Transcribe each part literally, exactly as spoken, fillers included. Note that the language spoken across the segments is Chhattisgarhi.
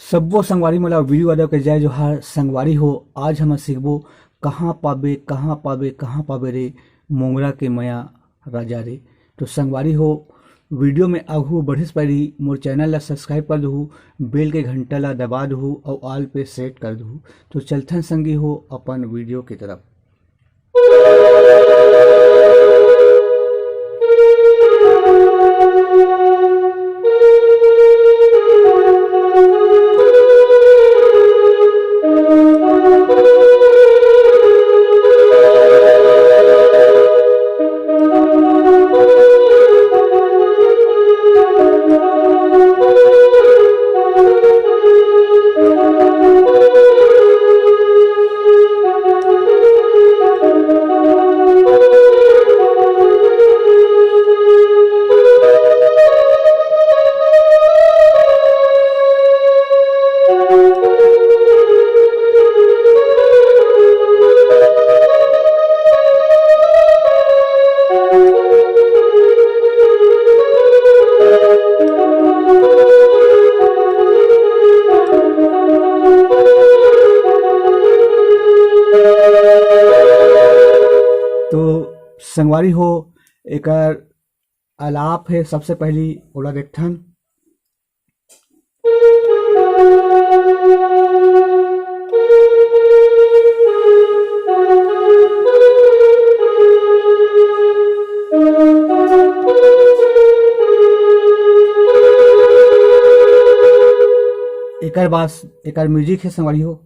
सब्बो संगवारी मन ला वीरू यादव के जय जोहार। संगवारी हो, आज हमन सीखबो कहाँ पाबे, कहाँ पाबे, कहाँ पाबे रे, मोंगरा के मया राजा रे। तो संगवारी हो, वीडियो में आगू बढ़े से पहली मोर चैनल ला सब्सक्राइब कर दहू, बेल के घंटा ला दबा दहू अउ ऑल पे सेट कर दहू। तो चलथन संगी हो अपन वीडियो की तरफ। तो संगवारी हो, एकर आलाप हे, सबसे पहली ओला देखथन। एकर बाद एकर म्यूजिक हे संगवारी हो।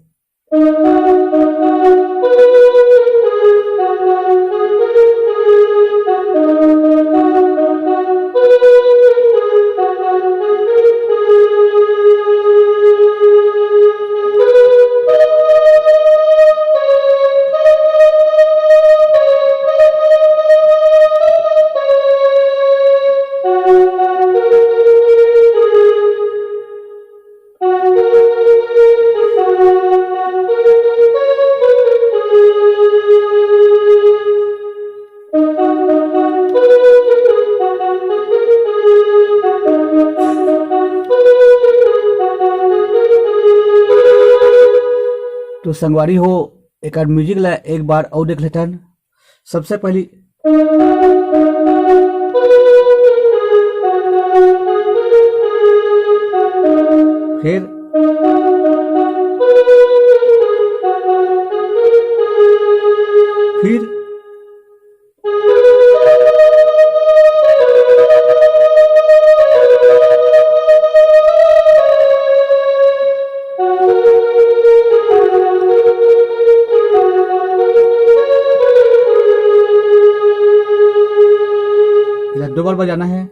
तो संगवारी हो, एकर म्यूजिक ला एक बार अउ देख लेथन। सबसे पहली फिर, फिर इधर दो बार बजाना है।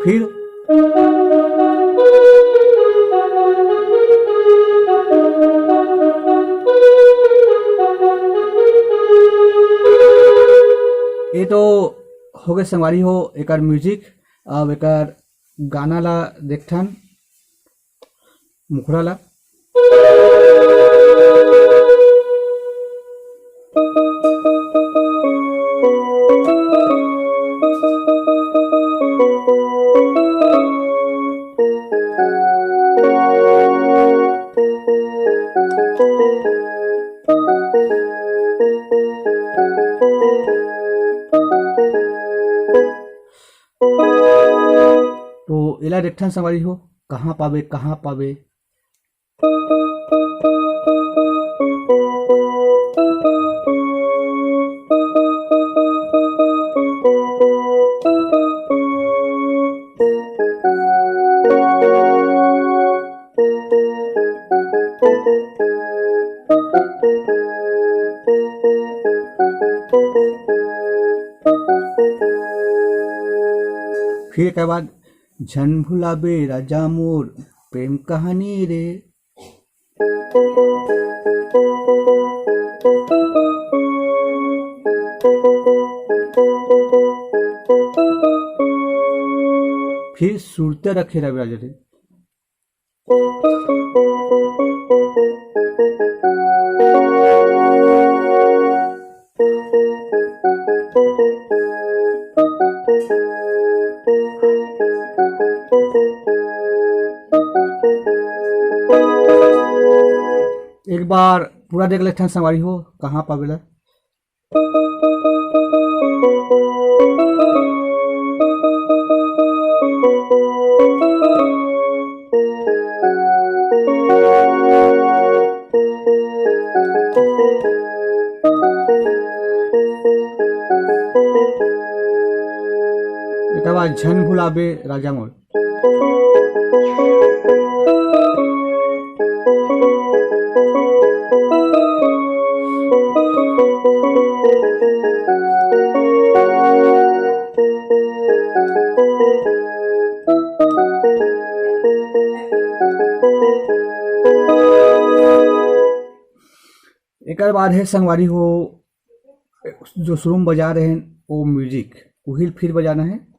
फिर ये तो हो गए संगवारी हो एकर म्यूजिक। अब एकर गाना ला देखथन, मुखड़ा ला। तो एला देखथन संगवारी हो, कहाँ पाबे, कहाँ पाबे। फिर एकर बाद झन भुलाबे राजा मोर प्रेम कहानी रे। फिर सुरता रखे रवि राजा रे। एक बार पूरा देख लेथन संगवारी हो, कहाँ पाबे ला। एकर बाद झन भुलाबे राजा मोर। एकर बाद हे संगवारी हो, जो सुरुम बजा रहे हैं, वो म्यूजिक उहिल फिर बजाना है।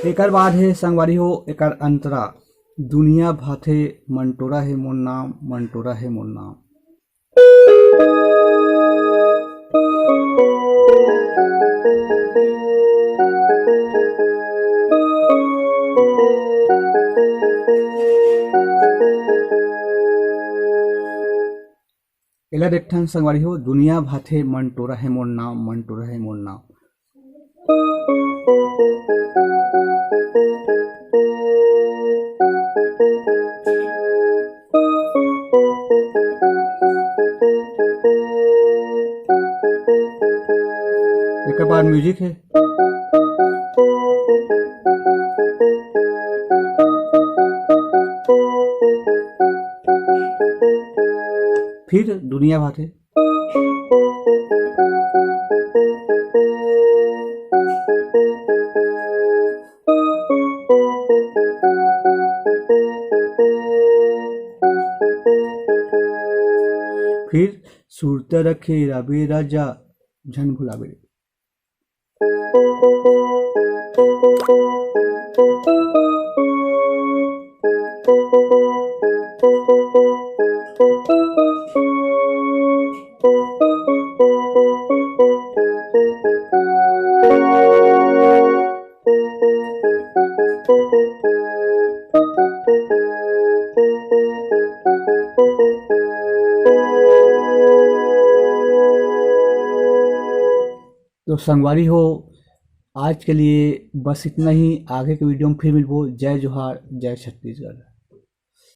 एकर बाद हे संगवारी हो, एकर अंतरा, दुनिया भाथे, मंटोरा हे मोर नाम, मंटोरा हे मोर नाम। एला देखथन संगवारी हो, दुनिया भाथे, मंटोरा हे मोर नाम, मंटोरा हे मोर नाम। एकर बाद म्यूजिक हे। फिर दुनिया भाथे। फिर सुरता रखे राबे राजा, झन भुलाबे। तो संगवारी हो, आज के लिए बस इतना ही। आगे के वीडियो में फिर मिलबो। जय जोहार, जय छत्तीसगढ़।